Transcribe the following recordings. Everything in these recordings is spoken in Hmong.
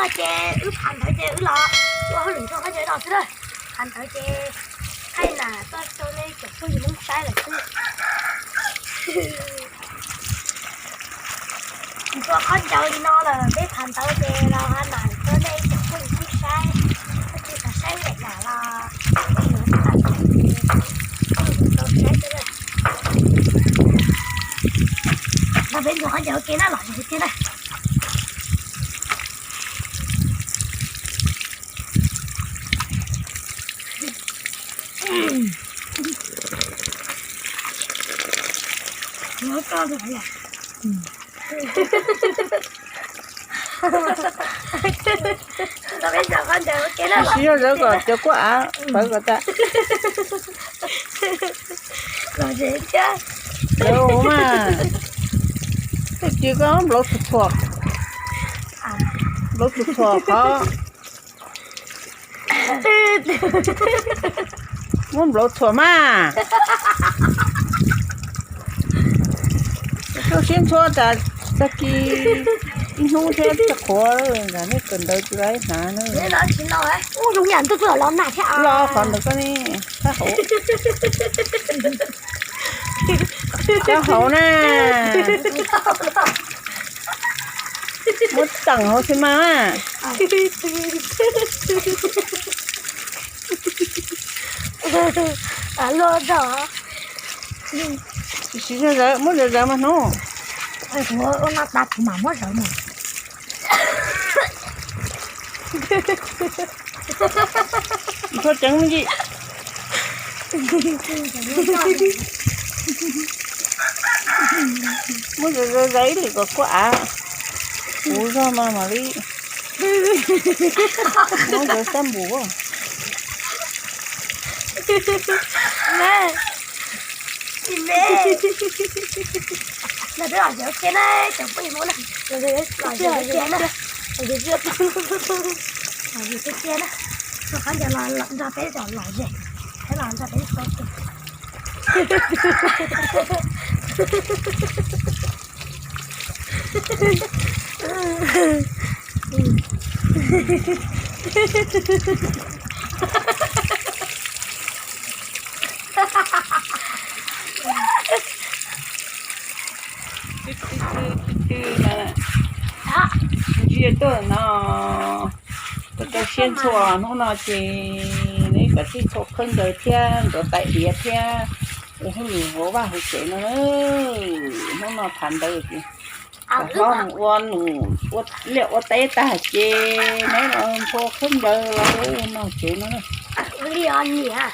Ces wb phav ntawd ces wb los ua hauj lwm rau qhov ntawd no xwb na. Phav ntawd ces thaij nas tso rau nej cov phooj ywg Hmoob saib lawm xwb. Ua qhov ncauj li no lawm peb phav ntawd ces los nas rau nej cov phooj ywg Hmoob saib. Koj tsis xav saib ua cas los yuav tau saib xwb. Nrog peb ntxuag qhov ncauj ua ke na los ua ke na. Sim sim zog zawv kom cov kuab av pawv kom tas. Zawv mas, tsis koj nplauv txhuam txhuam, nplauv txhuam txhuam qhov, muab nplauv txhuam mas. Koj siab ntxhua tas tag kis ib hnub thiab tag qhuav, nej kawm ntawv tsis laib hnav na. Los qhov ntawd koj ne, sab hauv, sab hauv na. Muab teem hauv xi mas na. Sim sim zog zawv, muab zawv zawv mas hnub. Ua no tas kuv mam muab zawv mus. Txhob ceev me ntsis. Muab zawv zawv ib lwm kom kuab av. Kuv zog mas mam li muab zawv sab npum. Los peb los zem tiag na, cov phooj ywg Hmoob na, los zem tiag na, los zem tiag na, qhov ncauj los nrog peb los zem, peb los nrog peb so. Ntsia tuaj no, koj rau siab ntxhua hnub no ces neb kav tsij txhob khawb ncaws thiab ntxuav tais diav thiab ua hauj lwm hauv vaj hauv tsev no. Hnub no phav ntawd ces hlob mus ua num liaj ua teb tag ces neb los ntxhua khawb ncaws los ua noj tsev no. Ua li os niam,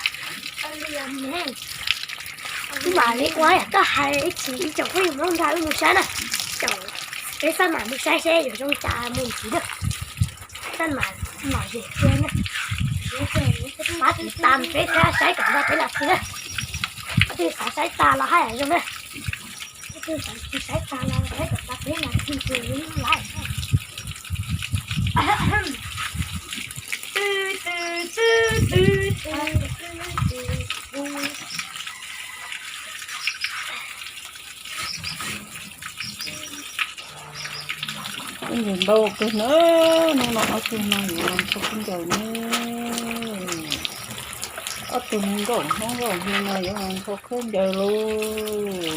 ua li os niam. Kuv mam li ua yam koj hais ib chim ib tsoom phooj ywg Hmoob nrog wb mus saib na. Caum peb xab mam mus saib seb yuav zoo cas mus ntxiv na. Xab mam lom zem tiag na. Pab tiv tam peb thiab saib kom nrog peb nas this na. Koj twb xav saib tas los haj yam zoo na. Koj twb xav tsis saib tas los saib kom tas peb nas this ces yeej laiv. Khawb ncaws ntau kawg na, hnub no ob tug no yuav los ntxhua khawb ncaws ne. Ob tug nkauj hmoob nkauj hli no yuav los ntxhua khawb ncaws lauj,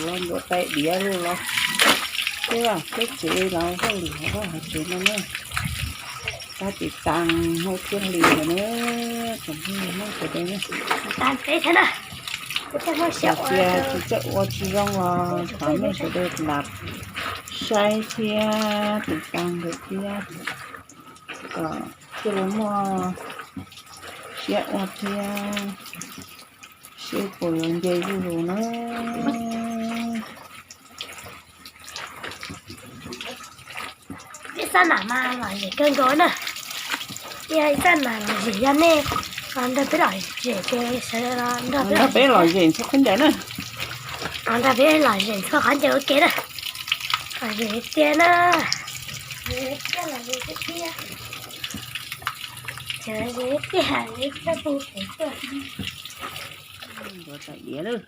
los ntxuav tais diav lauj los. Peb vaj peb tsev los hauj lwm hauv vaj hauv tsev no na. Tab tis taag hnub thiaj li lawm na, tsoom phooj ywg Hmoob sawv daws na. Hais tias tsis txawj ua tsis zoo los thov nej sawv daws lam saib thiab tiv taag ntawm thiab kom thiaj li muaj siab ua thiab seb puas yuav nce zuj zus na. Ib xab nam mas lom zem kawg nkaus na. Ib xab nam lom zem yog nej los nrog peb lom zem ces sawv daws los nrog peb lom zem ntxhua qhov ncauj na. Los nrog peb lom zem ntxhua qhov ncauj ua ke na. Lom zem tiag na. Lom zem tiag, lom zem tiag tiag. Lom zem tiag, lom zem tiag tiag. Ntxuav tais diav lawm.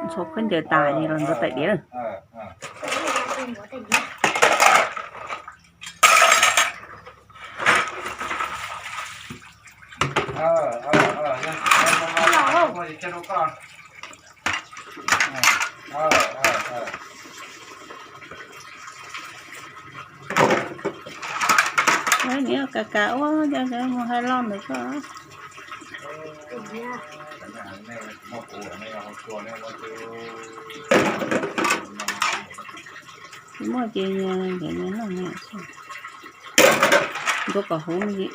Ntxhua khawb ncaws tas ces los ntxuav tais diav lawm. Ntxhua tais diav. Niam, ka ka ua, mus hais los ntawm koj. Tsis muaj ces nrog nws noj, nrog kom huv li.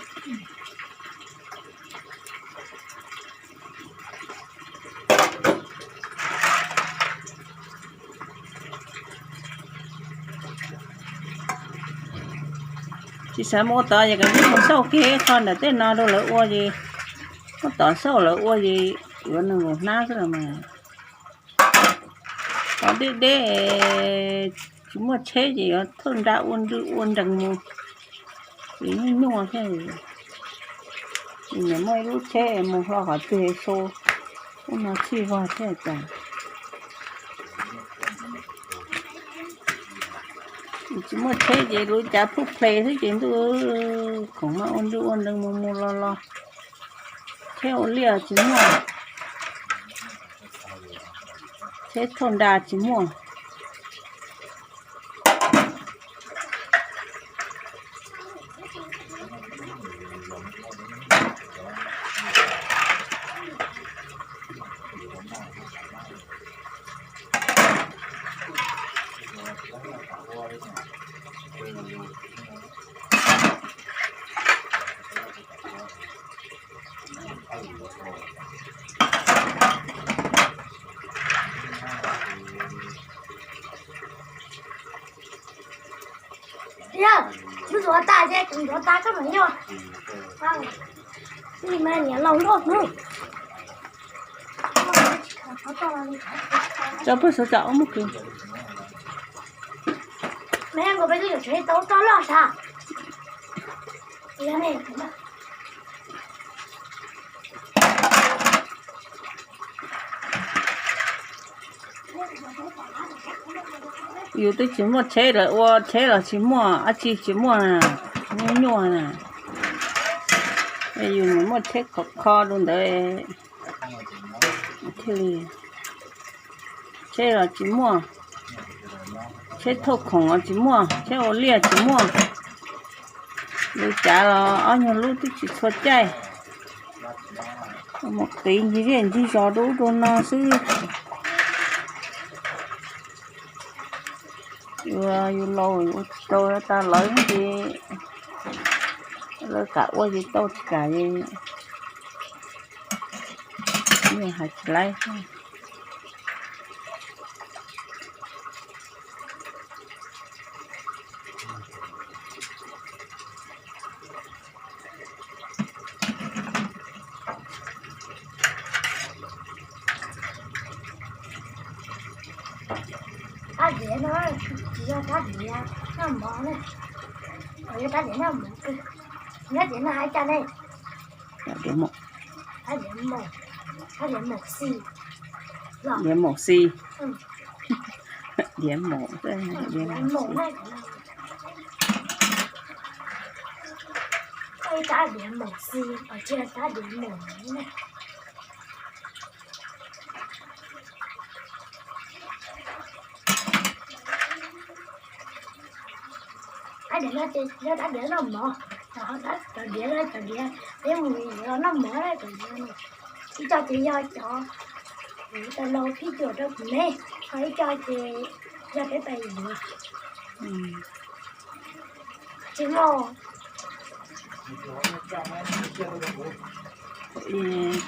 Tsis xav mus ua tod ces kom mus xauj kiag qho ntawm tej no rau lawv ua ces, muab tom xauj lawv ua ces yuav nws mus hnab xwb los mas. Qhov deb deb, tsis muaj tsheb ces yuav thauj nra ua nrees mus, ces nyuaj nyuaj thiab. Ces nws muaj ib lub tsheb mus hlo qhov twg so, ub no txhij vog thiab cas. Tsis muaj tsheb ces luv cav phuj ple xwb ces ntuj, khoom mas ua nrees ua nrees mus mus los los. Tsheb ua liaj tsis muaj, tsheb thauj nra tsis muaj. Yog, kuv ntxuav tas ces kuv ntxuav tas koj mam yog. Li mas niam laus nkauj hnub. Tso pug suav tso ob muab kwv. Mes nkaus peb twb yuav tsev tau toj loj tas. Yus twb tsis muaj tsheb lawm, ua tsheb los tsis muaj, dab tsi tsis muaj na, nyuaj nyuaj na. Yus mus muaj tsheb khov kho rau ntawd thiaj li. Tsheb los tsis muaj, tsheb thauj khoom los tsis muaj, tsheb ua liaj tsis muaj. Lub cav los ob nyuag lub twb tsis txhua caij, mus qiv ncig zej ncig zos rau ub rau no xwb. Yus, yus laus ua tsis tau tas lawv ces lawv kam ua ces tau, tsis kam ces hais tsis laib. Tab diav no tsis yog tab diav noj mov na, yog tab diav noj mov, nyob diav no hais cas ne? Diav maum xi, diav maum, diav maum xi. Tab diav maum xi, tsis yog tab diav maum ne. Tab diav no ces yog tab diav noj mov, cov diav no cov diav peb mus yuav los noj mov na, cov diav no. Ib co ces yog cov tais laus phij cuam rau kuv ne, ho ib co ces yog peb pais yuav. Tsis muaj.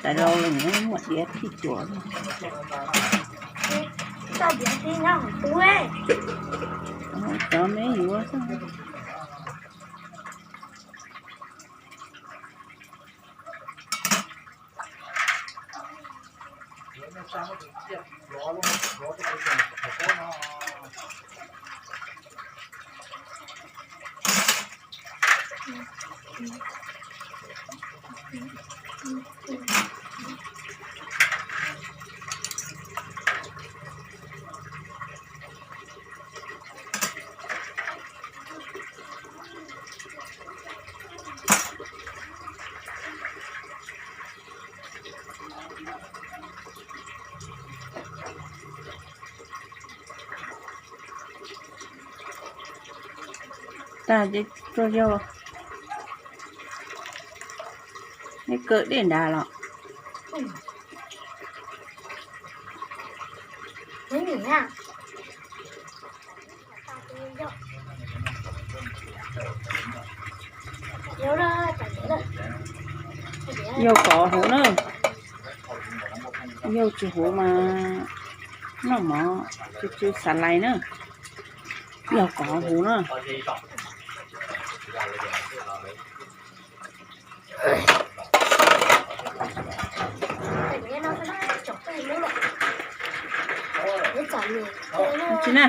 Tais laus los muaj diav phij cuam. Toj diav tib nyob hauv tub. Cov me yuav xwb. Tag ces tuaj yog, neb kaw dej nrad los. Yog kov huv na, yog tsis huv mas noj mov tsw tsw xav lais na. Yog kov huv na. Tsis na.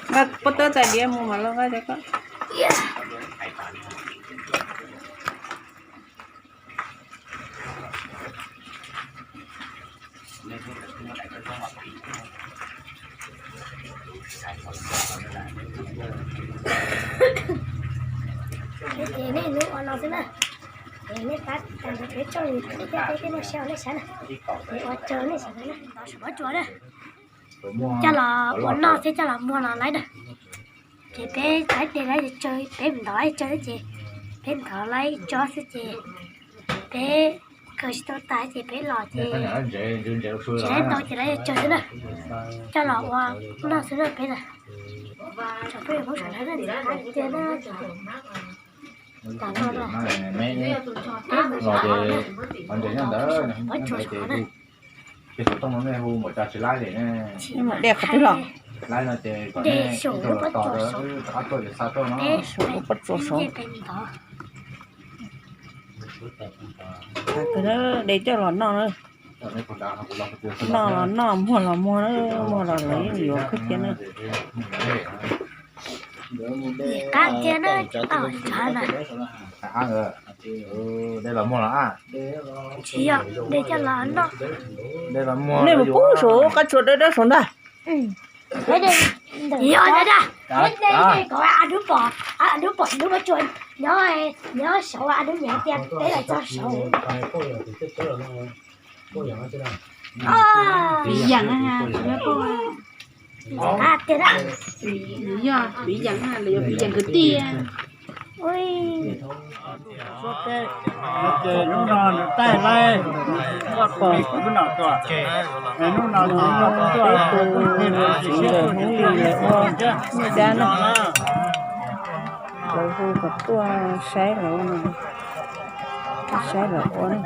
Nqa pob tawb txais diav mus mam los nqa cov koj. Ces nej hnub ua no xwb na. Ces nej pab tag nrho peb tsooj yus thiab peb thiaj muaj siab ua nej saib na. Ces ua tsaug nej sawv daws na, ntov saum huab cua na. Coj los ua noj thiab coj los muag los lawm na. Ces peb txav tes lawv tsawg, peb ntov lawv tsawg xwb ces peb ntov lawv tso xwb ces peb kaw tsis tau tas ces peb los ces tsis lawv tau ces lawv tsawg xwb na. Coj los ua noj xwb na peb na. Tsoom phooj ywg Hmoob sawv daws na, ntxim qab tiag na. Tam no na, peb mus tsev na, mus tsev na. Dej saum lub pob tsuas saud, dej saum lub pob tsuas saud. Dej coj los noj na. Noj los noj, muag los muag na, muag los lawv yeej yuav kawg kiag na. Qab kiag na, tau tsav na. Tsis yog, dej coj los noj. Nej mus pub saum qab tsuas dawb dawb saud ntag. Yog dab, kom a dub pom, a dub pom dub pob tsuas nyob, nyob saud a dub nyiam tias peb los txog saud. Piv yeem, yog piv yeem, lawv yuav piv yeem kwv tij. Ces hnub no nws taij laij, koj pom hnub no tuaj, hnub no tuaj, peb tus txiv ntawm Hmoob Lis lawv ua nej dab na, lawv hu kom tuaj saib lawv, saib lawv ua na.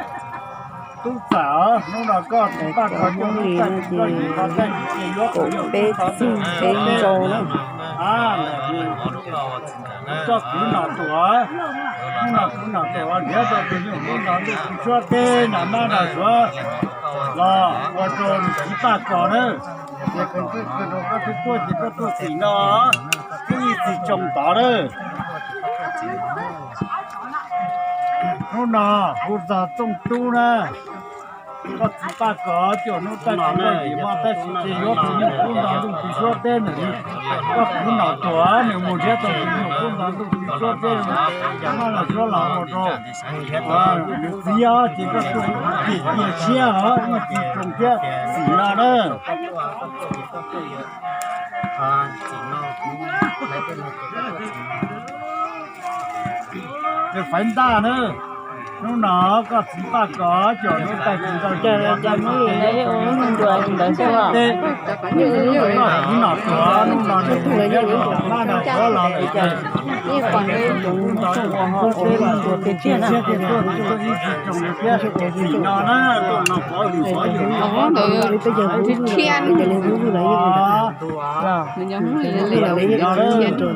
Tub txawm, hnub no koj tus paj kho Hmoob Lis no ces kaum peb txig peb ntsau na. Koj kwv nom tuaj, hnub no kwv nom tuaj ua nrhiav tau tus nyuj hnub no lwj tus tshuab teb na mab na suav los ua rau nws txiv paj kos na. Ces koj tuaj ces koj tuaj tim no, twb ib txwm tsoo tod lawm. Hnub no hu txog Txooj Tub na, Koj txiv Paj Kos coj hnub tais tus nkauj yim moj tab sis ces yuav tus nyuj kub nto ntuj tis suab teb ntawm nws. Koj txiv Nom Tuam nws mus nrhiav tau tus nyuj kub nto ntuj tis suab teb, noj los suab los ua rau nws txiv os, ces koj tuaj cia siab os, ib tsis tsoom thiab txim no na. Faiv Ntaj na, hnub no koj txiv Paj Kos coj hnub tais tus nkauj yim moj tab sis ces yuav tus nyuj kub nto ntuj tis suab teb. Koj txiv Nom Tuam hnub no nws mus nrhiav tau tus nyuj kub nto ntuj tis suab teb ntawm nws. Koj txiv Nom Tuam nws mus nrhiav tau tus nyuj kub nto ntuj tis suab teb ntawm nws. Hnub no koj txiv Paj Kos coj hnub tais tus nkauj yim moj tab sis ces yuav tus nyuj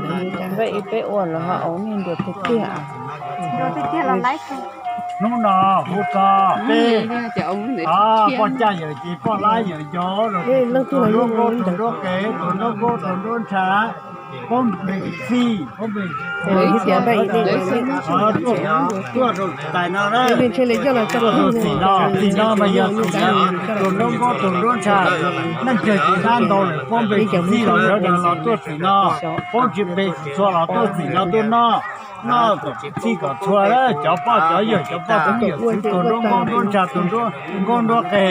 kub nto ntuj tis suab teb ntawm nws. Hnub no hu txog peb, poj caj yawm ces poj lab yawm nco, tus nruab nqaub tus nruab qe, tus nruab nqaub tus nruab ntsha, poob npe txij, poob npe tuaj rau tais no, tuaj rau txim no, txim no mas yog tus nruab nqaub tus nruab ntsha, neej tsawg ces dab ntau lawm, poob npe txij los sawv daws los tuaj txim no, poob tsis npe tsis txhua los tuaj txim no tuaj noj, noj kom txij kom txhua, cov poj cov yawg, cov poj cov yawm, tus nruab nqaub nruab ntsha, tus nruab nqaub nruab qe,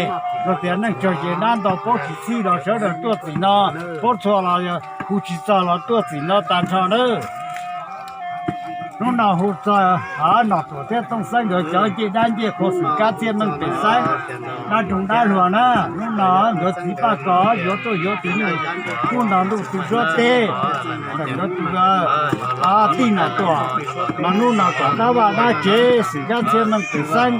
los tias neej tsawg ces dab ntau, poob tsis txij los sawv daws tuaj txim no, poob txhua los hu tsis txog los tuaj txim no tag nrho nawb. Hnub no hu txog Nom Tuam thiab Tooj Xeeb nkawd cov ncej dab ncej qhua xwm kab txhiaj meej pem xeeb, dab nroog dab hluas na. Hnub no nkawd txiv Paj Kos yuav tuaj yuav tus nyuj kub nto ntuj tis suab teb ntawm nkawd tus tij Nom Tuam, mas hnub no kom dab vaj dab tsev xwm kab txhiaj meej pem xeeb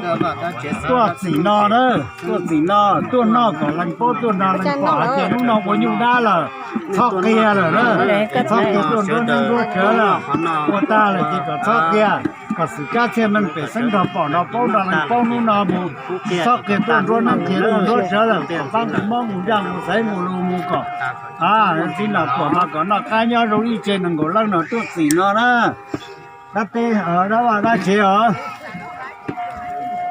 tuaj txim no na, tuaj txim no, tuaj noj kom lees paub tuaj nrog lees pom hais tias hnub no ua nyuj dab lawm, txhob qias lawm na, txhob qias tuaj nruab neej nruab tsawv lawm, ua tag lawm ces kom txhob qias, kom xwm kab txhiaj meej pem xeeb nrog pom nrog paub nrog lees paub hnub no mus, txhob qias tuaj nruab neej qias tuaj nruab tsawv lawm, kom pab tus mob mus nraj mus xaiv mus lus mus kom txiv Nom Tuam mas kom noj qab nyob zoo ib tse nees nkaum leej no tuaj txim no na. Dab teb dab vaj dab tsev os.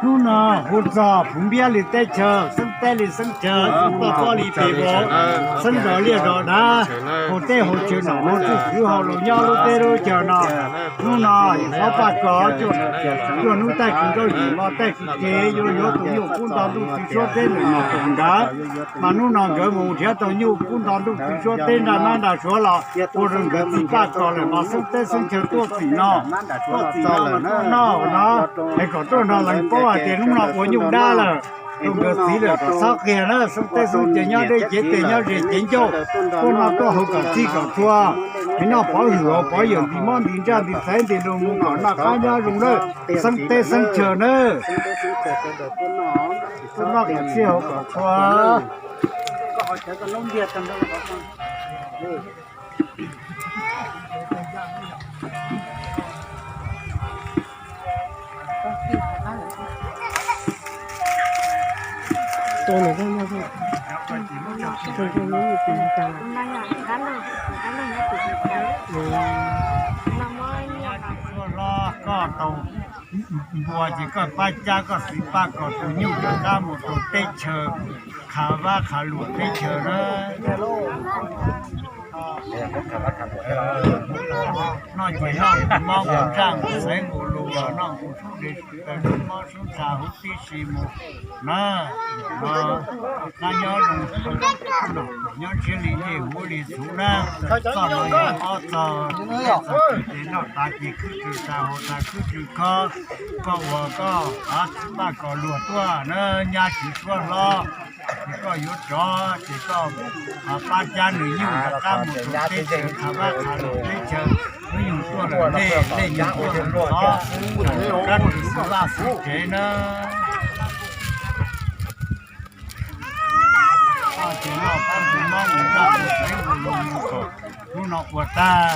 Hnub no hu txog Phuv Npiab li teb chaws, Xeeb teb li Xeeb chaw, Xeeb toj pob li pes vauv, Xeeb zos liaj zos dav, hauv teb hauv chaw nom hauv txwj kwv hauv laus nyob lub teb lub chaw no. Hnub no Hlob Paj Kos coj hnub taij kws nkaub yim moj taij kws kev yuav yuav tus nyuj kub nto ntuj txwv suab teb ntawm Nom Tuam nkawd, mas hnub no nkawd mus nrhiav tau nyuj kub nto ntuj txwv suab teb nraj mab nraj suav los ua rau nkawd txiv Paj Kos lawm mas Xeeb teb Xeeb chaw tuaj txim no, tuaj txim no tuaj noj no, es kom tuaj nrog lees paub hais tias hnub no ua nyuj dab lawm, rau nkawd txiv lawm kom txhob qias na. Xeeb teb Xeeb chaw nyob deb cev tes nyob ze cev ncauj, tuaj noj tuaj haus kom txij kom txhua, es noj pov hwm haus pov yawm nti mob nti ntsaj nti xaiv nti lus mus kom noj qab nyob zoo na. Xeeb teb Xeeb chaw na, tuaj noj kom txij haus kom txhua. Koj tau npua ces koj pab cab koj txiv Paj Kos tus nyuj rov qab mus rau teb chaws Qhov Vab Qhov Luam teb chaws na. Noj ces noj mus mob mus ntsaj mus xaiv mus lus los noj mus sub de sub taw sub mob sub ntsha huv tib si mus na. Qab nyob zoo, nyob ntshiab li dej huv li txhuv na. Txoj no yog ob txog, txog ces noj tas ces khwb tsw tas haus tas khwb tsw khob. Koj ua koj av txiv Paj Kos luag tuaj na, nyab siv suab hlob, ces koj yuav rov ces koj pab cab nws nyuj rov qab mus rau teb chaws Qhov Vab Qhov Luam teb chaws. Wb yug tuaj lawm nej, nej yug tuaj lawm xov, kab rwg xwb vaj xwb tsev na. Ces noj pab tus mob mus nraj mus xaiv mus lus mus kom hnub no ua tag,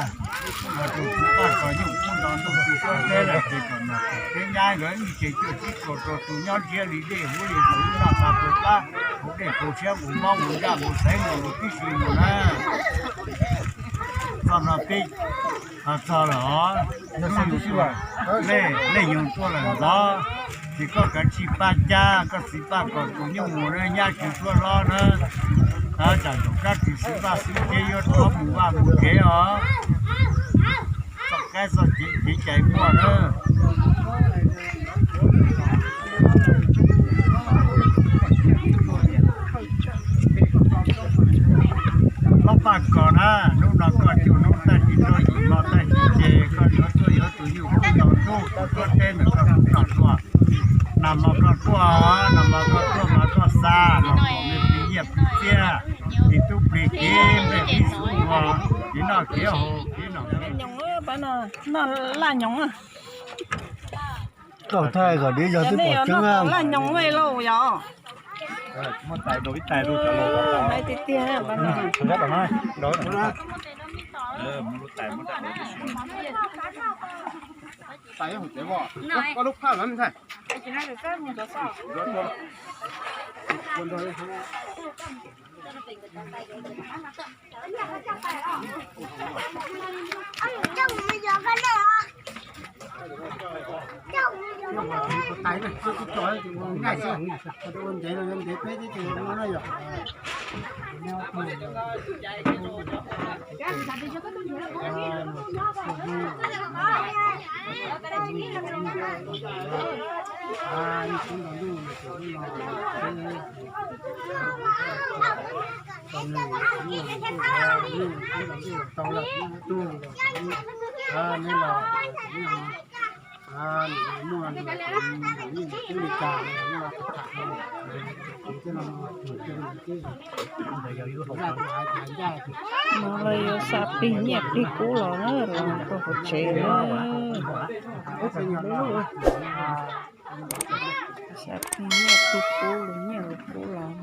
ua rau txiv Paj Kos nyuj kub nto ntuj txwv suab teb lawm ces kom nom peb nyab nkawd ib tse cuaj tsib kaum rau tus nyob ntshiab li dej huv li txhuv noj tas puas pab hauv dej kaus siab mus mob mus nraj mus xaiv mus lus tib si mus na. Txog no peb txog lawm os. Nej yug tuaj lawm ntxov. Ces koj kav tsij pab cab koj txiv Paj kom tus nyuj mus na, nyab tsis tuaj hlob na. Tsam tus kab tsis xwb Paj xwb thiab yuav rov mus vaj mus tsev os. Txoj kab txoj kev cai muaj na. Ob Paj Kos na, hnub no koj cuaj hnub tag kis rau yim hmo tag kis ces koj yuav tuaj yuav tus nyuj kuj tau ntuj, tus tuab teb ntawm koj kuj tau tuaj. Nag hmo koj tuaj, nag hmo koj tuaj mas koj xa los kom nws plig nyiaj plig txiaj, plig tub plig kiv, nplej plig xub ua, kev noj kev haus kev noj. Noj laj nyoos. Koj thaij kom div yog twb pom tseeb. Laj nyoos lauj yog. Hais tiag tiag. No lawv yuav xa plig nyiaj plig kub los na, los rau hauv tsev na. Xa plig nyiaj plig kub, lus nyiaj lus kub los.